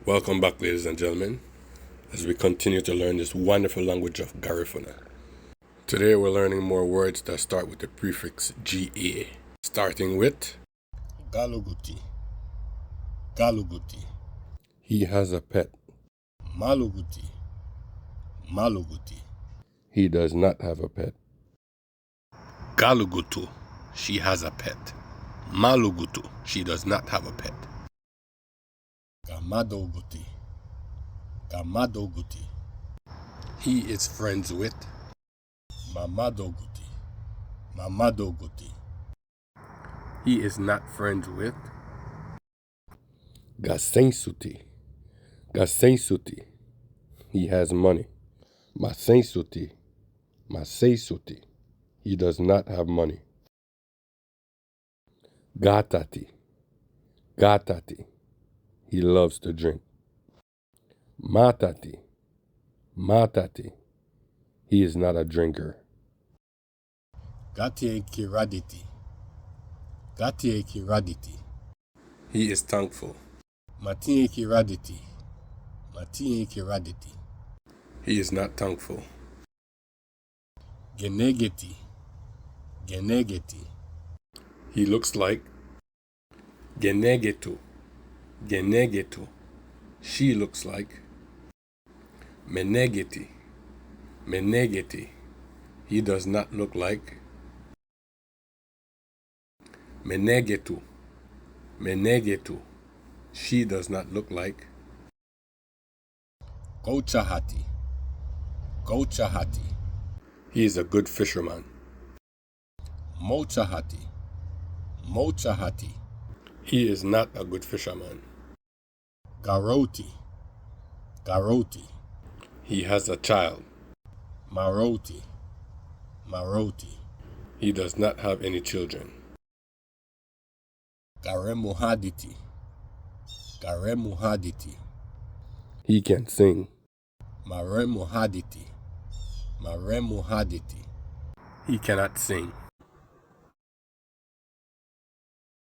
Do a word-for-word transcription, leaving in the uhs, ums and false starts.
Welcome back, ladies and gentlemen, as we continue to learn this wonderful language of Garifuna. Today we're learning more words that start with the prefix G E, starting with galuguti, galuguti. He has a pet. Maluguti, maluguti. He does not have a pet. Galugutu, she has a pet. Malugutu, she does not have a pet. Gamadoguti, gamadoguti. He is friends with. Mamadoguti, mamadoguti. He is not friends with. Gasensuti, gasensuti. He has money. Masensuti, masensuti. He does not have money. Gatati, gatati. He loves to drink. Matati, matati. He is not a drinker. Gatiñekiraditi, gatiñekiraditi. He is tongueful. Matiñekiraditi, matiñekiraditi. He is not tongueful. Genegeti, genegeti. He looks like. Genegetu, genegetu. She looks like. Menegeti, menegeti. He does not look like. Menegetu, menegetu. She does not look like. Gouchahati, gouchahati. He is a good fisherman. Mouchahati, mouchahati. He is not a good fisherman. Garouti, garouti. He has a child. Marouti, marouti. He does not have any children. Garemuhaditi, garemuhaditi. He can sing. Maremuhaditi, maremuhaditi. He cannot sing.